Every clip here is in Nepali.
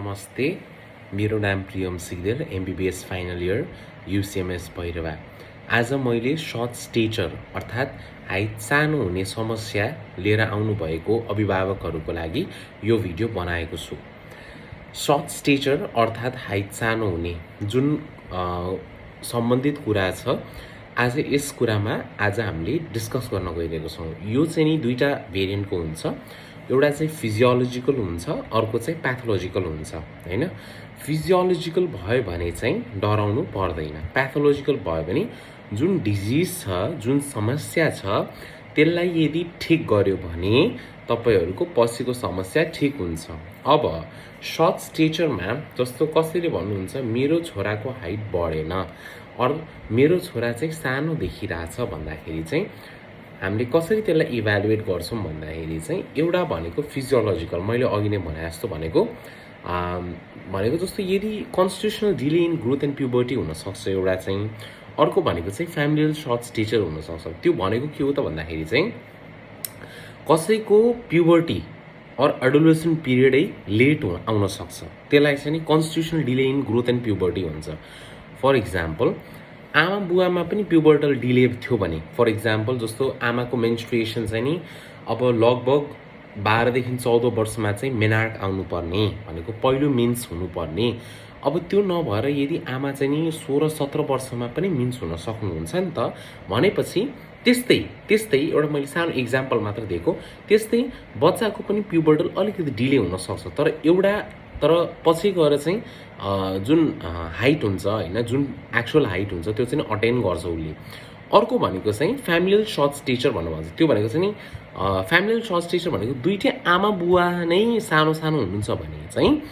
नमस्ते, मेरो नाम प्रियम Sigdel, MBBS final year, UCMS Bhairahawa. आज मैले शर्ट स्टेचर अर्थात् हाइट सानो हुने समस्या लिएर आउनुभएको अभिभावकहरूको लागि यो भिडियो बनाएको छु। शर्ट स्टेचर अर्थात् हाइट सानो हुने जुन सम्बन्धित कुरा छ, आज यस कुरामा आज हामीले डिस्कस गर्न गइरहेको छौँ। यो चाहिँ नि दुईटा भेरिएन्टको हुन्छ। एउटा चाहिँ फिजियोलोजिकल हुन्छ, अर्को चाहिँ प्याथोलोजिकल हुन्छ, हैन। फिजियोलोजिकल भयो भने चाहिँ डराउनु पर्दैन। प्याथोलोजिकल भयो भने जुन डिजिज छ, जुन समस्या छ, त्यसलाई यदि ठिक गर्यो भने तपाईहरूको पछिको समस्या ठिक हुन्छ। अब शर्ट स्टेचरमा जस्तो कसैले भन्नुहुन्छ मेरो छोराको हाइट बढेन अर मेरो छोरा चाहिँ सानो देखिरहेछ भन्दाखेरि चाहिँ हामीले कसरी त्यसलाई इभ्यालुएट गर्छौँ भन्दाखेरि चाहिँ एउटा भनेको फिजियोलोजिकल, मैले अघि नै भने जस्तो भनेको जस्तो यदि constitutional delay in growth and puberty हुनसक्छ एउटा चाहिँ, अर्को भनेको चाहिँ फ्यामिलियल शर्ट स्टेचर हुनसक्छ। त्यो भनेको के हो त भन्दाखेरि चाहिँ कसैको प्युबर्टी अर एडोलेसेन्ट पिरियडै लेट आउन सक्छ, त्यसलाई चाहिँ नि constitutional delay in growth and puberty भन्छ। फर इक्जाम्पल आमा बुवामा पनि प्युबर्टल डिले थियो भने, फर इक्जाम्पल जस्तो आमाको मेन्स्ट्रुएसन चाहिँ नि अब लगभग 12 देखि 14 वर्षमा चाहिँ मेनार्क आउनुपर्ने भनेको पहिलो मिन्स हुनुपर्ने। अब त्यो नभएर यदि आमा चाहिँ नि 16-17 वर्षमा पनि मिन्स हुन सक्नुहुन्छ नि त भनेपछि त्यस्तै एउटा मैले सानो इक्जाम्पल मात्र दिएको, त्यस्तै बच्चाको पनि प्युबर्टल अलिकति डिले हुनसक्छ। तर पछि गएर चाहिँ जुन हाइट हुन्छ हैन, जुन एक्चुअल हाइट हुन्छ त्यो चाहिँ अटेन गर्छ उसले। अर्को भनेको चाहिँ फ्यामिलियल शर्ट स्टेचर भन्नु भन्छ। त्यो भनेको चाहिँ नि फ्यामिलियल शर्ट स्टेचर भनेको दुईटै आमा बुवा नै सानो हुनुहुन्छ भने चाहिँ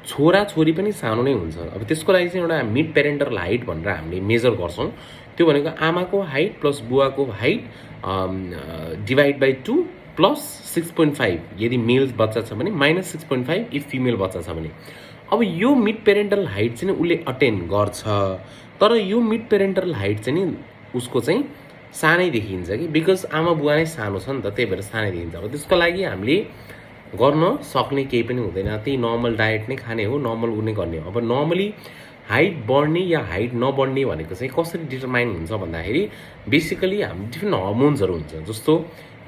छोरा छोरी पनि सानो नै हुन्छ। अब त्यसको लागि चाहिँ एउटा मिड पेरेन्टल हाइट भनेर हामीले मेजर गर्छौँ। त्यो भनेको आमाको हाइट प्लस बुवाको हाइट डिभाइड बाई 2 प्लस 6.5 यदि मेल बच्चा छ भने माइनस 6.5 इफ फिमेल बच्चा छ भने। अब यो मिड पेरेन्टल हाइट चाहिँ उसले अटेन गर्छ, तर यो मिड पेरेन्टल हाइट चाहिँ नि उसको चाहिँ सानै देखिन्छ कि, बिकज आमा बुवा नै सानो छ नि त, त्यही भएर सानै देखिन्छ। अब त्यसको लागि हामीले गर्न सक्ने केही पनि हुँदैन, त्यही नर्मल डायट नै खाने हो, नर्मल उ नै गर्ने हो। अब नर्मली हाइट बढ्ने या हाइट नबढ्ने भनेको चाहिँ कसरी डिटरमाइन हुन्छ भन्दाखेरि बेसिकली हामी डिफ्रेन्ट हर्मोन्सहरू हुन्छ, जस्तो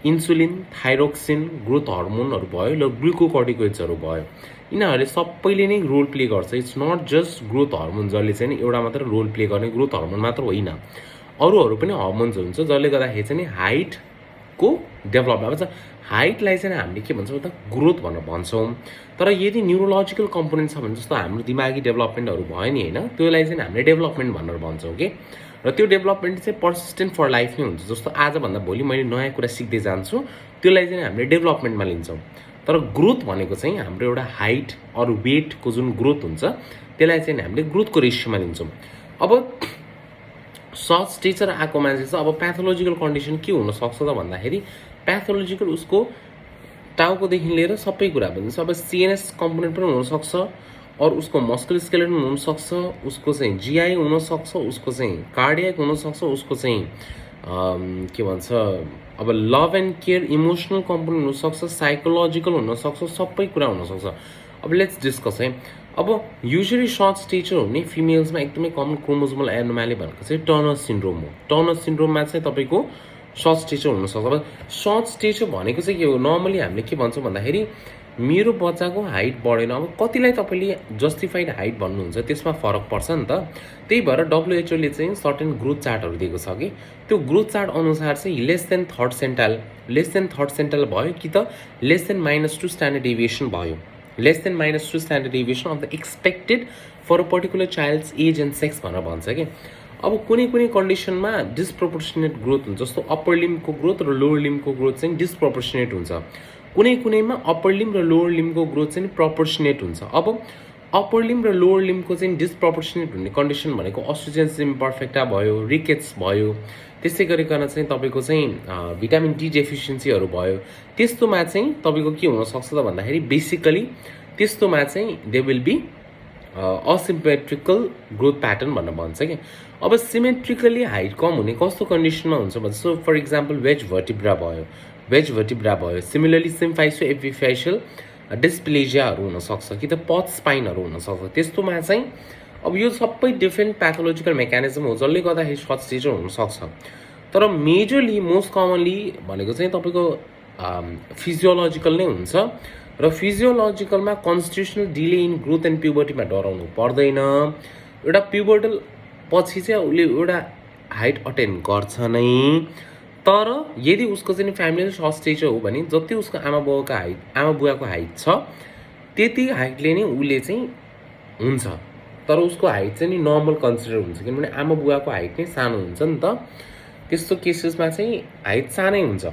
इन्सुलिन, थाइरोक्सिन, ग्रोथ हर्मोनहरू भयो र ग्लुकोकर्टिकोइड्सहरू भयो। यिनीहरूले सबैले नै रोल प्ले गर्छ। It's not just growth hormone जसले चाहिँ एउटा मात्र रोल प्ले गर्ने, ग्रोथ हर्मोन मात्र होइन, अरूहरू पनि हर्मोन्स हुन्छ जसले गर्दाखेरि चाहिँ हाइटको डेभलपमेन्ट हुन्छ। हाइटलाई चाहिँ हामीले के भन्छौँ त ग्रोथ भनेर भन्छौँ। तर यदि न्युरोलोजिकल कम्पोनेन्ट छ भने जस्तो हाम्रो दिमागी डेभलपमेन्टहरू भयो नि हैन, त्यसलाई चाहिँ हामीले डेभलपमेन्ट भनेर भन्छौँ कि। र त्यो डेभलपमेन्ट चाहिँ पर्सिस्टेन्ट फर लाइफ नै हुन्छ। जस्तो आजभन्दा भोलि मैले नयाँ कुरा सिक्दै जान्छु, त्यसलाई चाहिँ हामीले डेभलपमेन्टमा लिन्छौँ। तर ग्रोथ भनेको चाहिँ हाम्रो एउटा हाइट अरू वेटको जुन ग्रोथ हुन्छ त्यसलाई चाहिँ हामीले ग्रोथको रेसियोमा लिन्छौँ। अब शर्ट स्टेचर आएको मान्छे चाहिँ अब प्याथोलोजिकल कन्डिसन के हुनसक्छ त भन्दाखेरि प्याथोलोजिकल उसको टाउकोदेखि लिएर सबै कुरा भन्छ। अब सिएनएस कम्पोनेन्ट पनि हुनसक्छ, और उसको मस्कुलर स्केलेटन हुनसक्छ, उसको चाहिँ जिआई हुनसक्छ, उसको चाहिँ कार्डियक हुनसक्छ, उसको चाहिँ के भन्छ अब love and care emotional component हुनसक्छ, साइकोलोजिकल हुनसक्छ, सबै कुरा हुनसक्छ। अब लेट्स डिस्कस है। अब युजली शर्ट स्टेचर हुने फिमेल्समा एकदमै कमन क्रोमोजोमल एनोमाली भनेको चाहिँ टर्नर सिन्ड्रोम हो। टर्नर सिन्ड्रोममा चाहिँ तपाईँको शर्ट स्टेचर हुनसक्छ। अब शर्ट स्टेचर भनेको चाहिँ के हो, नर्मली हामीले के भन्छौँ भन्दाखेरि मेरो बच्चाको हाइट बढेन। अब कतिलाई तपाईँले जस्टिफाइड हाइट भन्नुहुन्छ त्यसमा फरक पर्छ नि त। त्यही भएर डब्लुएचओले चाहिँ सर्टेन ग्रोथ चार्टहरू दिएको छ कि त्यो ग्रोथ चार्ट अनुसार चाहिँ लेस देन थर्ड सेन्टाइल भयो कि त लेस देन -2 स्ट्यान्डर्ड डेभिएसन भयो, less than -2 standard deviation of the expected for a particular child's age and sex भनेर भन्छ कि। अब कुनै कन्डिसनमा डिस्प्रोपोर्सनेट ग्रोथ हुन्छ, जस्तो अप्पर लिम्बको ग्रोथ र लोवर लिम्बको ग्रोथ चाहिँ डिस्प्रोपोर्सनेट हुन्छ। कुनैमा अप्पर लिम्ब र लोवर लिम्बको ग्रोथ चाहिँ प्रोपोर्सनेट हुन्छ। अब अप्पर लिम्ब र लोवर लिम्बको चाहिँ डिस्प्रोपोर्सनेट हुने कन्डिसन भनेको अस्ट्रोजेन्स इम्पर्फेक्टा भयो, रिकेट्स भयो, त्यसै गरिकन चाहिँ तपाईँको चाहिँ भिटामिन डी डेफिसियन्सीहरू भयो। त्यस्तोमा चाहिँ तपाईँको के हुनसक्छ त भन्दाखेरि बेसिकली त्यस्तोमा चाहिँ they will be asymmetrical growth pattern भनेर भन्छ कि। अब सिमेट्रिकली हाइट कम हुने कस्तो कन्डिसनमा हुन्छ भन्छ, सो फर इक्जाम्पल वेज भर्टिब्रा भयो, सिमिलरली सिम्फाइसो एपिफेसियल डिस्प्लेजियाहरू हुनसक्छ कि त पच स्पाइनहरू हुनसक्छ। त्यस्तोमा चाहिँ अब यो सबै डिफ्रेन्ट प्याथोलोजिकल मेकानिजम हो जसले गर्दाखेरि सर्ट स्टेचर हुनसक्छ। तर मेजरली मोस्ट कमनली भनेको चाहिँ तपाईँको फिजियोलोजिकल नै हुन्छ र फिजियोलोजिकलमा constitutional delay in growth and प्युबर्टीमा डराउनु पर्दैन। एउटा प्युबर्टल पछि चाहिँ उसले एउटा हाइट अटेन गर्छ नै, तर यदि उसको चाहिँ फ्यामिली सर्ट स्टेचर हो भने जति उसको आमा बुवाको हाइट छ त्यति हाइटले नै उसले चाहिँ हुन्छ, तर उसको हाइट चाहिँ नि नर्मल कन्सिडर हुन्छ किनभने आमा बुवाको हाइट नै सानो हुन्छ नि त। त्यस्तो केसेसमा चाहिँ हाइट सानै हुन्छ।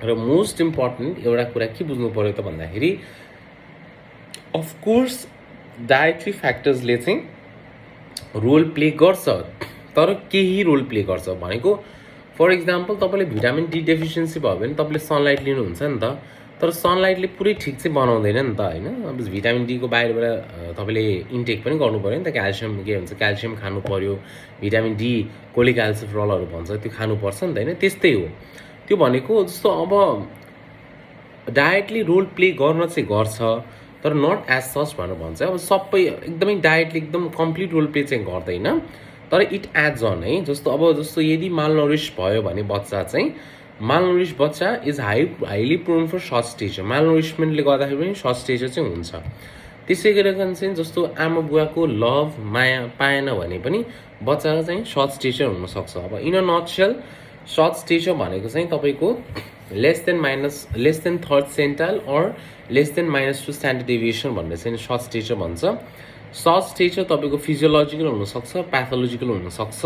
र मोस्ट इम्पोर्टेन्ट एउटा कुरा के बुझ्नु पऱ्यो त भन्दाखेरि अफकोर्स डायट्री फ्याक्टर्सले चाहिँ रोल प्ले गर्छ, तर केही रोल प्ले गर्छ भनेको फर इक्जाम्पल तपाईँले भिटामिन डी डेफिसियन्सी भयो भने तपाईँले सनलाइट लिनुहुन्छ नि त, तर सनलाइटले पुरै ठिक चाहिँ बनाउँदैन नि त होइन। अब भिटामिन डीको बाहिरबाट तपाईँले इन्टेक पनि गर्नु पऱ्यो नि त, क्याल्सियम के भन्छ क्याल्सियम खानु पऱ्यो, भिटामिन डी कोलिक्याल्सिफेरलहरू भन्छ त्यो खानुपर्छ नि त होइन। त्यस्तै हो त्यो भनेको जस्तो अब डायटले रोल प्ले गर्न चाहिँ गर्छ तर नट एज सच भनेर भन्छ। अब सबै एकदमै डायटले एकदम कम्प्लिट रोल प्ले चाहिँ गर्दैन, तर इट एड्स अन है। जस्तो यदि मालनरिस भयो भने बच्चा चाहिँ मालनरिस बच्चा is highly prone for short stature, मालनरिसमेन्टले गर्दाखेरि पनि सर्ट स्टेचर चाहिँ हुन्छ। त्यसै गरिकन चाहिँ जस्तो आमा बुवाको लभ माया पाएन भने पनि बच्चा चाहिँ सर्ट स्टेचर हुनसक्छ। अब in a nutshell short stature भनेको चाहिँ तपाईँको less than third centile or less than -2 standard deviation भनेर चाहिँ सर्ट स्टेचर भन्छ। सर्ट स्टेचर तपाईँको फिजियोलोजिकल हुनसक्छ, प्याथोलोजिकल हुनसक्छ।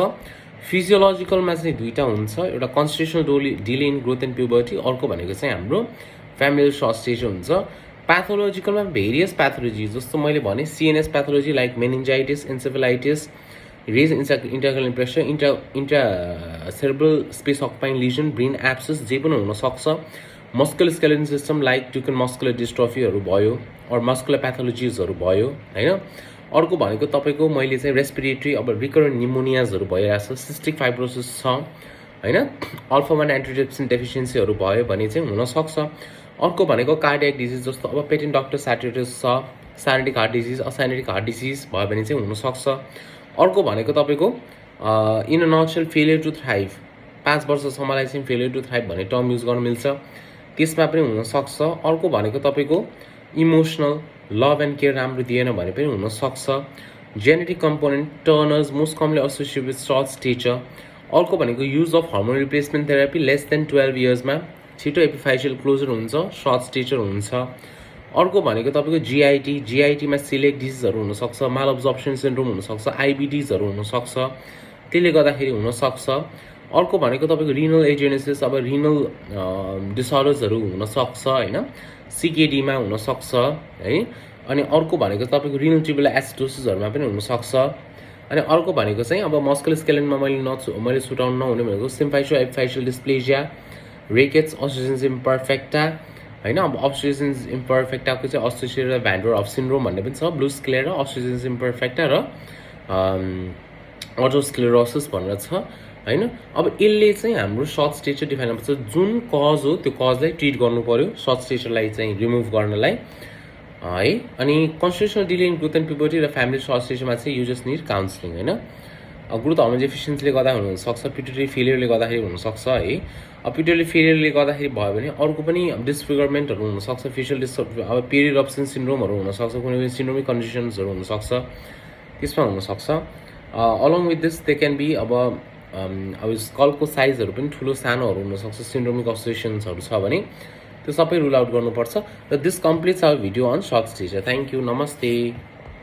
फिजियोलोजिकलमा चाहिँ दुईवटा हुन्छ, एउटा constitutional delay in growth and puberty, अर्को भनेको चाहिँ हाम्रो फ्यामिली सर्ट स्टेचर हुन्छ। प्याथोलोजिकलमा भेरियस प्याथोलोजी जस्तो मैले भने CNS pathology like meningitis, encephalitis, raised intracranial pressure, intra cerebral space occupying lesion, brain abscess जे पनि हुनसक्छ। Muscular skeleton system like Duchenne muscular डिस्ट्रोफीहरू भयो अर मस्कुलर प्याथोलोजिजहरू भयो होइन। अर्को भनेको तपाईँको मैले चाहिँ रेस्पिरेटरी अब रिकरेन्ट निमोनियाजहरू भइरहेको छ, सिस्टिक फाइब्रोसिस छ होइन, अल्फा 1 एन्टिट्रिप्सिन डेफिसियन्सीहरू भयो भने चाहिँ हुनसक्छ। अर्को भनेको कार्डियक डिजिज जस्तो अब पेटेन्ट डक्टर स्याचुरेटिस छ, cyanotic heart disease, acyanotic heart disease भयो भने चाहिँ हुनसक्छ। अर्को भनेको तपाईँको in a nutshell failure to thrive, 5 वर्षसम्मलाई चाहिँ फेलियर टु थ्राइभ भन्ने टर्म युज गर्न मिल्छ, त्यसमा पनि हुनसक्छ। अर्को भनेको तपाईँको इमोसनल लभ एन्ड केयर राम्रो दिएन भने पनि हुनसक्छ। Genetic component Turners most Kamli associate with short stretcher. अर्को भनेको use of hormone replacement therapy less than 12 इयर्समा छिटो एपिफाइसियल क्लोजर हुन्छ, सर्ट स्टेचर हुन्छ। अर्को भनेको तपाईँको जिआइटीमा सिलेक्ट डिजिजहरू हुनसक्छ, माल अब्जर्प्सन सिन्ड्रोम हुनसक्छ, आइबिडिजहरू हुनसक्छ, त्यसले गर्दाखेरि हुनसक्छ। अर्को भनेको तपाईँको रिनल एजेनेसिस अब रिनल डिसअर्डर्सहरू हुनसक्छ होइन, सिकेडीमा हुनसक्छ है। अनि अर्को भनेको तपाईँको रिनल ट्युबुलर एसिडोसिसहरूमा पनि हुनसक्छ। अनि अर्को भनेको चाहिँ अब मस्कुलर स्केलेटनमा मैले छुटाउनु नहुने भनेको सिम्फाइसियो एपिफाइसियल डिस्प्लेजिया, रेकेट्स, ऑस्टियोजेनेसिस इम्परफेक्टा होइन। अब ऑस्टियोजेनेसिस इम्परफेक्टाको चाहिँ ऑस्टियोजेनेसिस भ्यान डर हफ सिन्ड्रोम भन्ने पनि छ, ब्लू स्क्लेरा, ऑस्टियोजेनेसिस इम्परफेक्टा र अटोस्क्लेरोसिस भनेर छ होइन। अब यसले चाहिँ हाम्रो सर्ट स्टेचर डिफाइन गर्छ, जुन कज हो त्यो कजलाई ट्रिट गर्नु पऱ्यो सर्ट स्टेचरलाई चाहिँ रिमुभ गर्नलाई है। अनि constitutional delay in growth and puberty र फ्यामिली सर्ट स्टेजमा चाहिँ यु जस्ट निड काउन्सिलिङ होइन। ग्रोथ हर्मोन डेफिसियन्सीले गर्दा हुनसक्छ, पिट्युटरी फेलियरले गर्दाखेरि हुनसक्छ है। अब पिट्युटरी फेलियरले गर्दाखेरि भयो भने अर्को पनि डिसफिगरमेन्टहरू हुनसक्छ, फेसियल अब पेरिरप्सन सिन्ड्रोमहरू हुनसक्छ, कुनै पनि सिन्ड्रोमिक कन्डिसन्सहरू हुनसक्छ, त्यसमा हुनसक्छ। Along with this they can be अब स्कलको साइजहरू पनि ठुलो सानोहरू हुनसक्छ, सिन्ड्रोमिक अस्टोसिएसन्सहरू छ भने त्यो सबै रुल आउट गर्नुपर्छ। र this completes our video on short stature. Thank you, नमस्ते।